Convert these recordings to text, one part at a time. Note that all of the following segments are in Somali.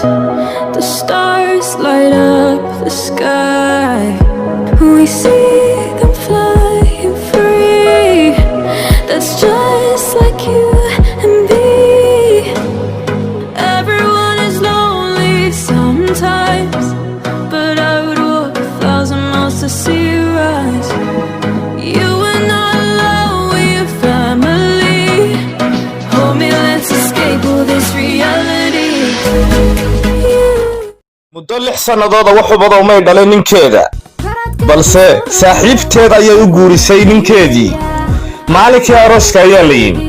The stars light up the sky. We see them flying free. That's just like you and me. Everyone is lonely sometimes, but I would walk 1,000 miles to see you rise. You are not alone, we're family. Hold me, let's escape all this reality. You Muddo 6 sannadooda wax ubada umay dhalin ninkeeda, balse saaxiibteed ayay u guurisay ninkeedii. Maalinkii arooska ayaa la yimi.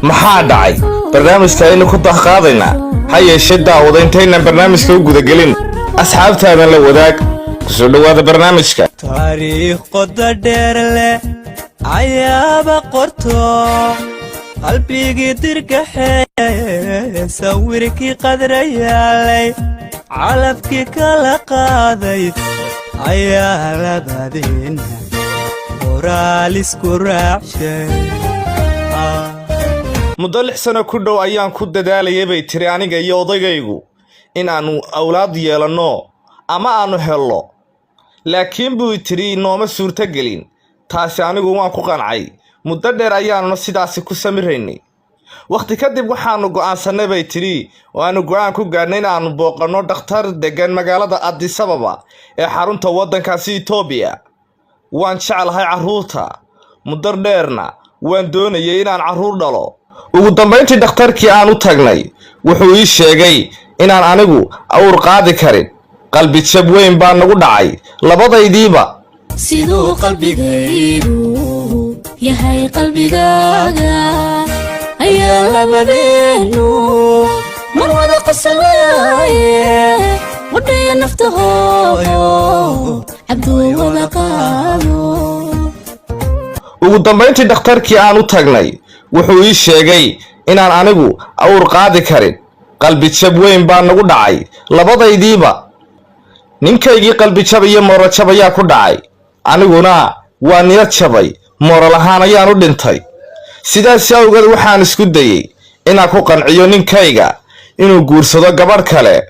Maxaa dhacay? Barnaamijka aynu ku dahqaadaynaa. Ha yeeshee, daawada, intaynan barnaamijka u gudagelin, asxaabtaadan la wadaag. Kusoo dhowaada barnaamijka. Taariikh qodo dheer leh ayaaba qorto, qalbigii dirgaxee, sawirkii qadrayaalay, calafkii kala qaaday ayaa labadeenna qoraal isku raacshay. Muddo 6 sano ku dhow ayaan ku dadaalayay, bay tiri, aniga iyo odaygaygu in aannu awlaad yeelanno ama aannu hello, laakiin, buu tidhi, nooma suurtogelin taasi. Anigu waan ku qancay. Muddo dheer ayaanuna sidaasi ku samiraynay. Wakhti kadib waxaannu go'aansannay, bay tidhi, oo aanu go'aan ku gaadhnay in aanu booqanno dhakhtar deggan magaalada Addis Ababa ee xarunta waddankaasi Itoobiya. Waan jeclahay carruurta, muddo dheerna waan doonayay inaan carruur dhalo. Ugu dambayntii dhakhtarkii aan u tagnay wuxuu ii sheegay inaan anigu awr qaadi karin. Qalbi jab weyn baa nagu dhacay labadaydiiba. Siduu qalbigaygu yahay qalbigaaga ayaa labadeenu mar wada qosalaaye, wadhaya nafta hooyo cabduu wada qaado. Ugu dambayntii dhakhtarkii aan u tagnay wuxuu ii sheegay inaan anigu awr qaadi karin. Qalbi jab weyn baa nagu dhacay labadaydiiba. Ninkaygii qalbi jab iyo moral jab ayaa ku dhacay, aniguna waa niyad jabay, moral ahaan ayaan u dhintay. Sidaas awgeed waxaan isku dayey inaan ku qanciyo ninkayga inuu guursado gabadh kale.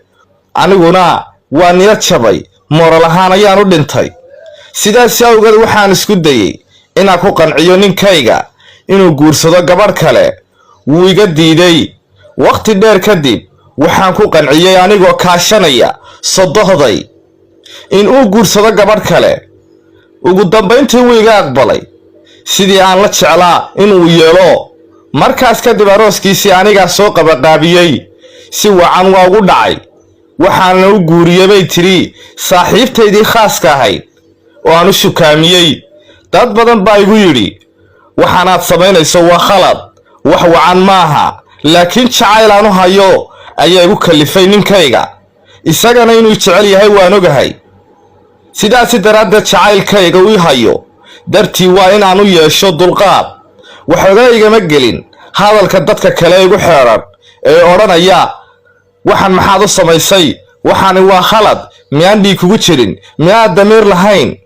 Aniguna waa niyad jabay, moral ahaan ayaan u dhintay. Sidaas awgeed waxaan isku dayey inaan ku qanciyo ninkayga inuu guursado gabadh kale. Wuu iga diiday. Wakhti dheer kadib waxaan ku qanciyey, anigoo kaashanaya sodohday, in uu guursado gabadh kale. Ugu dambayntii wuu iga aqbalay sidii aan la jeclaa inuu yeelo. Markaas kadib arooskiisii anigaa soo qabaqaabiyey. Si wacan waa ugu dhacay. Waxaana u guuriyey, bay tidhi, saaxiibtaydii khaaska ahayd oo aan u shukaamiyey. Dad badan baa igu yidhi, "Waxaanaad samaynayso waa khalad, wax wacan maaha," laakiin jacayl aan u hayo ayaa igu kallifay ninkayga. Isagana inuu jecel yahay waan ogahay. Sidaasi daraaddeed jacaylkayga ii hayo dartii waa inaan u yeesho dulqaad. Waxoogaa igama gelin hadalka dadka kale igu xeedhan ee odhanaya, "Waxaan maxaad u samaysay? Waxaani waa khalad. Miyaan dhiig kugu jirin? Miyaad damiir lahayn?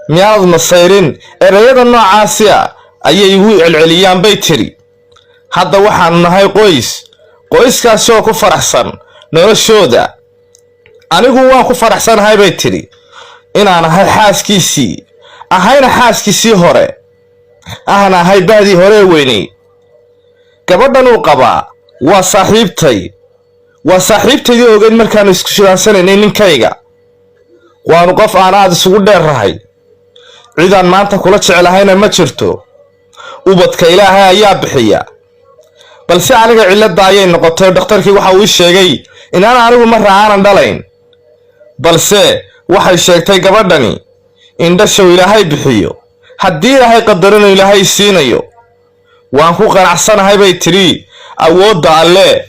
Miyaanad masayrin?" Ereyada noocaasi a ayay igu celceliyaan, bay tidhi. Hadda waxaanu nahay qoys, qoyskaasi oo ku faraxsan noloshooda. Anigu waan ku faraxsanahay, bay tidhi, inaan ahay xaaskiisii, ahayna xaaskiisii hore, ahna ahay bahdii hore ee weynay. Gabadhan uu qabaa waa saaxiibtay, waa saaxiibtaydii ogeyd markaanu isku shiraansanaynay ninkayga. Waanu qof aan aada isugu dheerrahay. Cidaan maanta kula jeclahayna ma jirto. Ubadka Ilaahay ayaa bixiya, balse aniga cilladda ayay noqotay. Dhakhtarkii waxa uu ii sheegay inaan anigu marra aanan dhalayn, balse waxay sheegtay gabadhani in dhashow Ilaahay bixiyo, haddii Ilaahay qadarinu Ilaahay siinayo. "Waan ku qanacsanahay," bay tidhi, "awoodda Alle.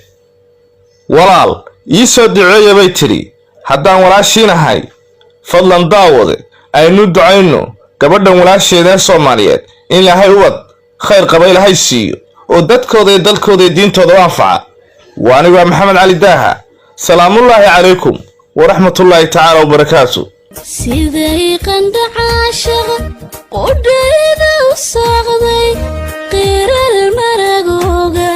Walaal, ii soo duceeya," bay tidhi, "haddaan walaashiinahay." Fadlan, daawade, aynu ducayno gabadhan walaasheeda ee Soomaaliyeed in Ilaahay ubad khayr qaba Ilaahay siiyo oo dadkooda iyo dalkooda iyo diintooda u anfaca. Waa anigu waa Maxamed Cali Daaha. Salaamullaahi calaykum waraxmatullaahi tacaala wabarakaatu. Siday qandhacaashaqa qudhayda u saaqday, qiral maragooga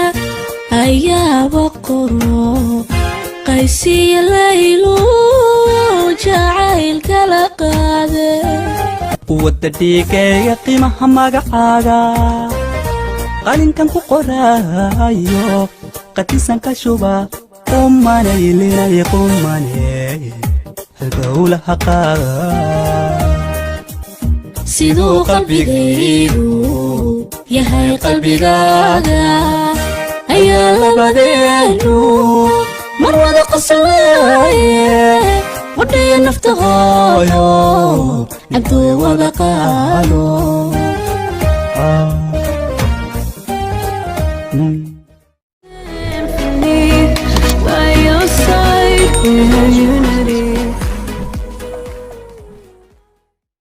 ayaaba qoro. Qaysiyo Laylu jacayl kala qaade. Quwadda dhiigayga, qiimaha magacaaga qalinkan ku qoraayo, qadisan ka shuba, qumanaylinay qumane halbowlaha qaada. Siduu qalbigaygu yahay qalbigaaga ayaa labadeenu mar wada qoslaaye, qudhiya nafta hooyo, cabduu wada qaado.